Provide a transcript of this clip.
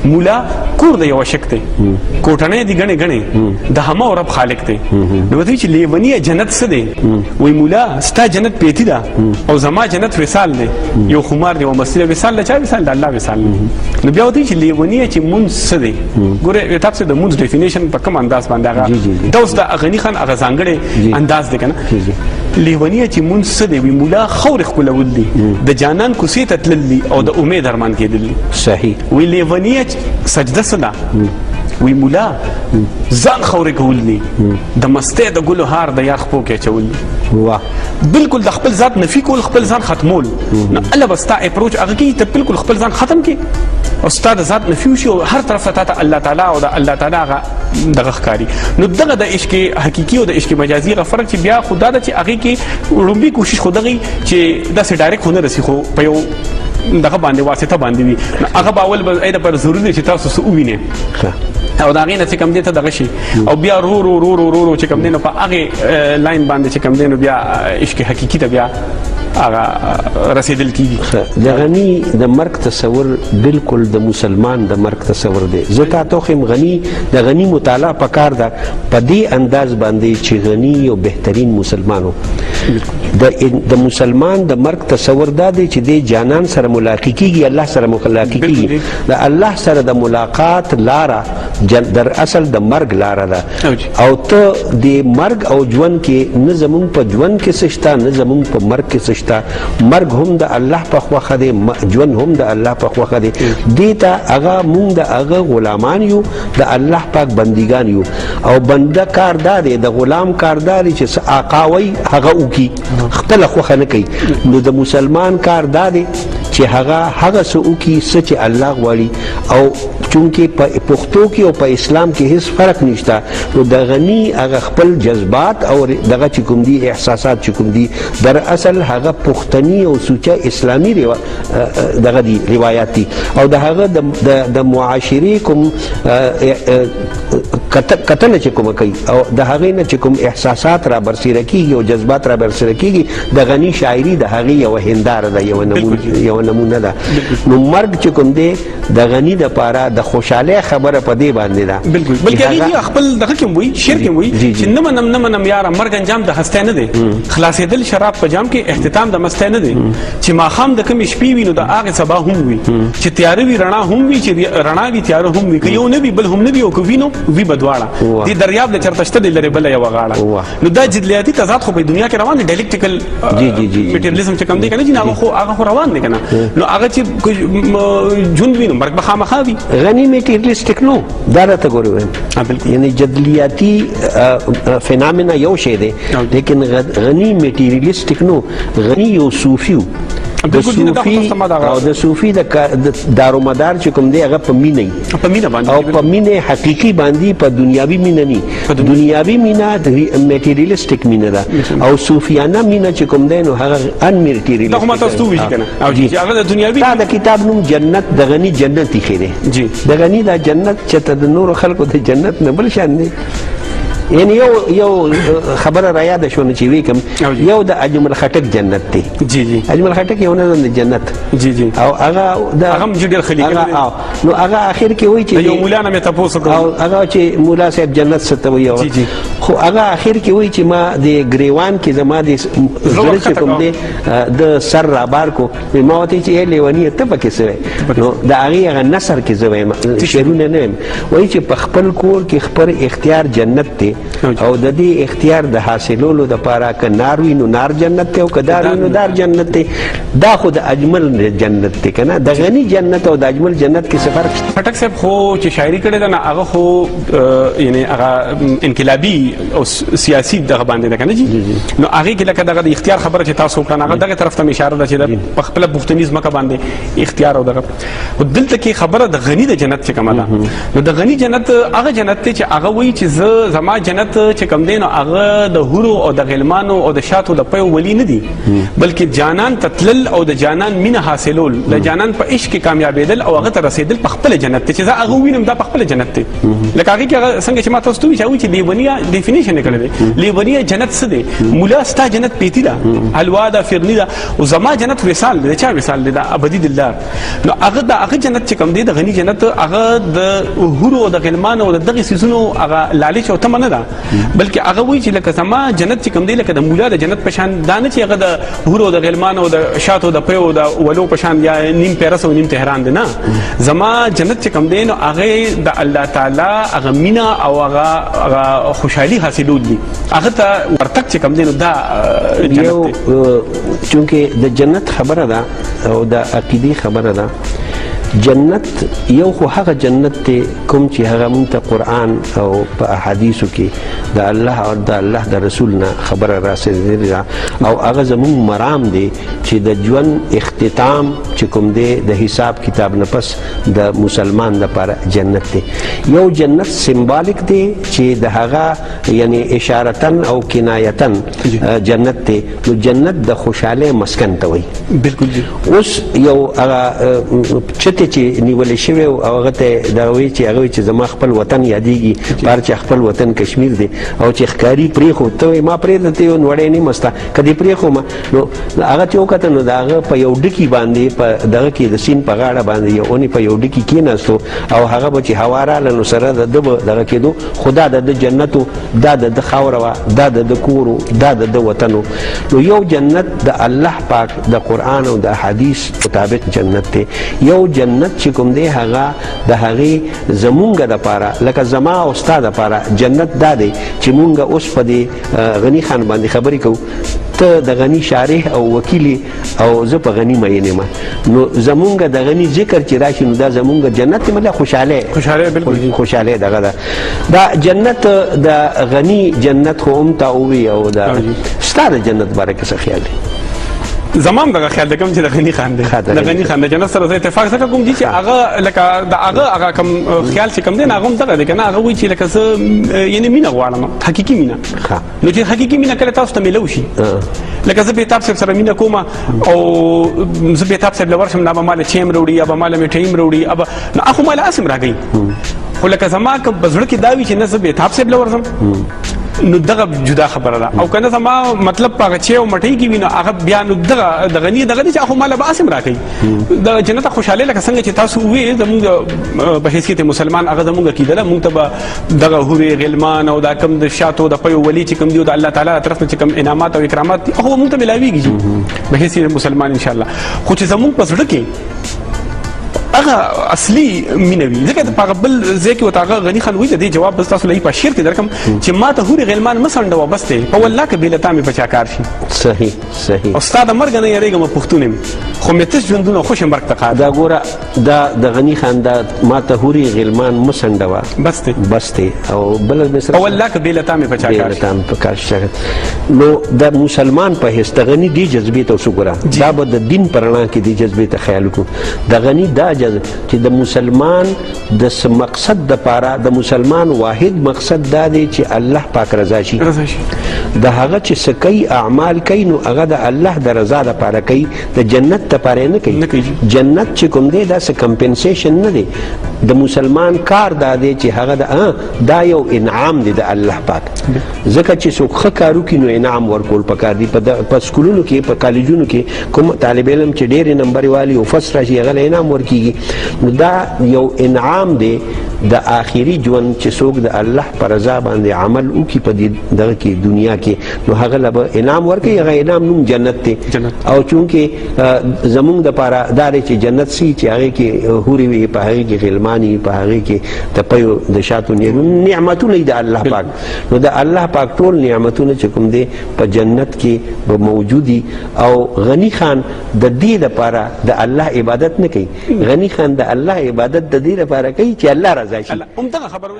مولا کور د یو عاشق دی، کوټنۍ دی غنې غنې د همه او رب خالق دی. نو ورته چې لیونی جنت څه دی؟ وای مولا ستا جنت پیتی ده او زما جنت وصال دی، یو خمار دی او مسله وصال ده، چا وصال ده؟ الله وصال دی. نو بیا ورته چې لیونی چې مونږ څه دی؟ ګوره تاسو د مونږ ډیفینیشن په کوم انداز باندې هغه دا اوس د غنی خان هغه ځانګړی انداز دی کنه. لیونی چې مونږ څه دی؟ وی مولا خور خپلول دي، د جانان کوسې ته تلل دي او د امید ارمان کېدل دي. وی لیونی سجده څه ده؟ وی مولا ځان خورې کول دي، د مستۍ د ګلو هار د یار خپو کې اچول دي. واه. بالکل د خپل ذات نفي کول، خپل ځان ختمول. نو الله بس تا اپروچ هغه کی ته بالکل خپل ځان ختم کی او ستا د ذات نفي وشي او هر طرف ته ته الله تعالی او د الله تعالی هغه دغه ښکاری. نو دغه د عشق حقيقي او د عشق مجازي غ فرق چې بیا خدا د چې هغه کې لومبي کوشش خدغي چې داسې ډایرکټ خو نه رسی، خو په یو دغه باندې واسطه باندې وي. نو هغه باول به اې د پر ضروري دی چې تاسو څه ووینئ او دا غینه چې کم دی ته دغه شي او بیا رو رو رو رو رو رو چې کم دی نو په هغه لاین باندې چې کم دی نو بیا عشق حقيقي ته بیا هغه رسیدل کیږي. د غنی د مرګ تصور بالکل د مسلمان د مرګ تصور دی. زه تا ته خیم غنی د غنی مطالعه پکار ده په دې انداز باندې چې غنی یو بهترین مسلمانو. د مسلمان د مرګ تصور دا دی چې د جانان سره ملاقات کیږي، الله سره ملاقات کیږي. د الله سره د ملاقات لاره در اصل د مرګ لاره ده. او ته د مرګ او ژوند کې نه زمونږ په ژوند کې څه شته، نه زمونږ په مرګ کې څه شته. مرګ هم د الله په خوښه دی، ژوند هم د الله په خوښه دی. دې ته هغه مونږ د هغه غلامان یو، د الله پاک بندگان یو. او بنده کار دا دی، د غلام کار دا دی چې آقا وای هغه وکي، خپل خوښه نه کوي. نو د مسلمان کار دا دی چې هغه هغه څه وکي څه چې الله غواړي. او چونکه په پښتو کې او په اسلام کې هیڅ فرق نشته، نو د غنی هغه خپل جذبات او دغه چې کوم دي، احساسات چې کوم دي، در اصل هغه پښتني او سوچه اسلامي دغه دي، روایت دي. او د هغه د معاشري کوم کتنه چې کوم کوي او د هغې نه چې کوم احساسات را برسېره کیږي او جذبات را برسېره کیږي، د غنی شاعري د هغې یوه هنداره ده، یوه نمونه، یوه نمونه ده. نو مرګ چې کوم دی د غنی د پاره د خوشحالۍ خبره په دې باندې ده. بالکل، بلکې هغه خپل دغه کې وایي، شعر کې وایي چې نه منم نه منم یاره مرګ انجام د هستۍ نه دی، خلاصېدل شراب په جام کې اختتام د مستۍ نه دی، چې ماښام د کومې شپې وي نو د هغې سبا هم وي، چې تیاره وي رڼا هم وي، چې رڼا وي تیاره هم وي، که یو نه وي بل هم نه وي او که وي نو وي به دواړه. دې دریاب له چرته شته دی لرې بله یوه غاړه. نو دا جدلیاتي تضاد خو په دنیا کې روان دی، ډایلیکټیکل جی جی جی میټیریالیزم چې کوم دی کنه جی، هغه خو روان دی کنه. نو هغه چې ژوند وي نو مرګ به خامخا وي. غنی میټیریالیسټک نو دا راته ګوري وایم، یعنی جدلیاتی فینامنا یو شی دی، لیکن غنی میټیریالیسټک نو، غنی یو صوفي. د صوفي او د صوفي د دارومدار چې کوم دی هغه په مینه، په مینه باندې، او په مینه حقيقي باندې، په دنیاوي مینه نه. دنیاوي مینه میټیریالیسټک مینه ده او صوفیانه مینه چې کوم دی نو هغه ان میټیریالیسټک. دا خو ما تاسو ویل کنه او جی هغه د دنیاوي. دا د کتاب نوم جنت، د غنی جنت یې دی. د غنی دا جنت چې ته د نورو خلکو د جنت نه بل شان دی. یعنی یو یو خبره را یاد شو چې وی کوم، یو د اجمل خټک جنت دی. جی جی اجمل خټک یو نظم د جنت. جی جی او هغه د هغه هم ډیر خلیق. نو هغه اخر کې وایي چې یو مولا نه مې تاسو او هغه چې مولا صاحب جنت څه ته وایي. جی جی خو هغه اخر کې وایي چې ما د گریوان کې زما د زړه چې کوم دی د سر را بار کو، ما وته چې لیونی ته پکې سره. نو د هغه هغه نثر کې زه وایم، شعرونه نه وایم، وایي چې په خپل کور کې خپل اختیار جنت دی او د دې اختیار د حاصلولو د پاره که نار وي نو نار جنت دی او که دار وي نو دار جنت دی. دا خو د اجمل جنت دی کنه، د غنی جنت او د اجمل جنت کې څه فرق شته؟ خټک صاحب خو چې شاعري کړې ده نه هغه خو یعنی هغه انقلابي او سیاسي دغه باندې ده کنه جی. نو هغه کې لکه دغه د اختیار خبره چې تاسو وکړه، هغه دغه طرف ته اشاره ده چې د خپل پښتني ځمکه باندې اختیار او دغه. خو دلته کې خبره د غنی د جنت چې کومه ده، نو د غنی جنت هغه جنت دی چې هغه وایي چې زه زما جنت چې کم دی نو هغه د حورو او د غلمانو او د شاتو د پیو ولی نه دي، بلکې جانان ته تلل او د جانان مینه حاصلول، د جانان په عشق کې کامیابېدل او هغه ته رسېدل په خپل جنت ته، چې زه هغه وینم دا په خپل جنت دی. لکه هغه کې هغه څنګه چې ما تاسو ته ویل چې لیونیا ډیفینیشن کړی دی، لیونیا جنت څه دی؟ مولا ستا جنت پیتی ده، حلوا ده، فرنی ده، او زما جنت وصال دی. چا وصال دی؟ دا ابدی دلدار. نو هغه د هغه جنت چې کوم دی، د غنی جنت، هغه د حورو او د غلمانو او د دغه سيزونو هغه لالچ او تمه نه ده، بلکې هغه وایي چې لکه زما جنت چې کوم دی لکه د مولا د جنت په شان دا نه چې هغه د حورو د غلمانو د شاتو د پیو د ولو په شان یا نیم پیرس او نیم تهران دی. نه، زما جنت چې کوم دی نو هغه د الله تعالی هغه مینا او هغه خوشحالي حاصلول دي، هغه ته ورتک چې کوم دی نو دا جنت یو دی. چونکه د جنت خبره ده او د عقیدې خبره ده، جنت یو خو هغه جنت دی کوم چې هغه مونږ ته قرآن او په احادیثو کې د الله او د الله د رسول نه خبره راسېدلې ده، او هغه زمونږ مرام دی چې د ژوند اختتام چې کوم دی د حساب کتاب نه پس د مسلمان لپاره جنت دی. یو جنت سمبولیک دی چې د هغه یعنی اشارتن او کنایتن جنت دی، نو جنت د خوشحالۍ مسکن ته وایي. بالکل جی. اوس یو هغه چته چې نیول شوی او هغه ته دا وایي چې هغه چې زما خپل وطن یادېږي، بهر چې خپل وطن کشمیر دی، او چې ښکاری پرېښو ته وایي ما پرېږده ته یو نوړی نه مسته که دې پرېښو ما، نو هغه ته وکتل نو د هغه په یو ډکي باندې په دغه کې د سین په غاړه باندې یو اونې په یو ډکي کېناستو، او هغه به چې هوا راله نو سره د ده به دغه کېدو، خو دا د ده جنت و، دا د ده خاوره وه، دا د ده کور و، دا د ده وطن و. نو یو جنت د الله پاک د قرآن او د حدیث مطابق جنت دی. یو جنت چې کوم دی هغه د هغې زمونږ دپاره لکه زما او ستا دپاره جنت دا دی چې مونږ اوس په دې غني خان باندې خبرې کوو، ته د غني شارح او وکیل او زه په غني مین یم، نو زمونږ د غني ذکر چې راشي نو دا زمونږ جنت دی، مطلب خوشحاله خوشحاله، بالکل. خوشحاله دغه ده. دا جنت د غني جنت خو هم تا ووي، او دا ستا د جنت باره کې څه خیال دی؟ زمام دغه خیال د کوم چې د غني خان دی، د غني خان د جنت سره زه اتفاق ځکه کوم چې هغه لکه د هغه هغه کوم خیال چې کوم دی هغه هم دغه دی کنه، هغه وایي چې لکه زه یعنی مینه غواړم، حقیقي مینه. نو چې حقیقي مینه کله تاسو ته میلو شي، لکه زه بیتاب صاحب سره مینه کوم او زه بیتاب صاحب له ورشم، نه به مال چیم وروړي یا به مال میټیم وروړي، اب نو اخو مال اسم راګي، خو لکه زما که په زړه کې دا وي چې نه زه بیتاب صاحب له ورځم نو دغه جدا خبره ده، او کنه زما مطلب هغه چې او مټۍ کې وینو هغه بیا نو دغه د غنی دغه چې خو مال به اسم راکې د جنت خوشاله. لکه څنګه چې تاسو وې زموږ په حیثیت مسلمان هغه زموږ کیدله، موږ ته به دغه هورې غلمان او دا کم د شاتو د پیو ولی چې کم دی د الله تعالی طرف نه چې کم انعامات او اکرامات دي هغه موږ ته ملاویږي په حیثیت مسلمان ان شاء الله. خو چې زموږ په زړه کې هغه اصلي مینه وي، ځکه په هغه بل ځای کې ورته هغه غني خان وایي، د دې جواب بس تاسو له په شعر کې درکم چې ما ته هورې غلمان مه څنډوه بس دی په والله که بې له تا مې په چا کار شي. صحیح صحیح. او ستا د مرګ نه یېرېږم پښتون یم، خو مې تش ژوندونه خوش مرګ ته قادر. دا ګوره دا د غني خان دا ما ته هورې غلمان مه څنډوه بس دی بس دی، او بله مصرع په والله که بې له تا مې په چا کار شي. بې له تا مې په کار شي. نو د مسلمان په حیث د غني دې جذبې ته اوس وګوره، دا به د دین په رڼا کې دې جذبې ته خیال وکړو. د غني دا جذب چې د مسلمان د مقصد د پاره، د مسلمان واحد مقصد دا دی چې الله پاک رضا شي، رضا شي. د هغه چې څه کوي اعمال کوي نو هغه د الله د رضا لپاره کوي، د جنت لپاره نه کوي. جنت چې کوم دی دا څه کمپنسیشن نه دی. د مسلمان کار دا دی چې هغه دا یو انعام دی د الله پاک، ځکه چې څوک ښه کار وکړي نو انعام ورکول پکار دی. په سکولونو کې په کالجونو کې کوم طالب علم چې ډېرې نمبرې والي او فرست راشي هغه له انعام ورکیږي. نو دا یو انعام دی د آخري ژوند چې څوک د الله پر رضا باندې عمل وکړي په دې دغه کې دنیا کې نو هغه له به انعام ورکوي، هغه انعام نوم جنت دی. او چونکې زمونږ دپاره دا دی چې جنت سي چې هغې کې حورې وي، په هغې کې غلمان وي، په هغې کې د پیو د شاتو نعمتونه د الله پاک. نو د الله پاک ټول نعمتونه چې کوم دی په جنت کې به موجودي. او غني خان د دې لپاره د الله عبادت نه کوي، غني خان د الله عبادت د دې لپاره کوي چې الله رضا شي. همدغه خبره.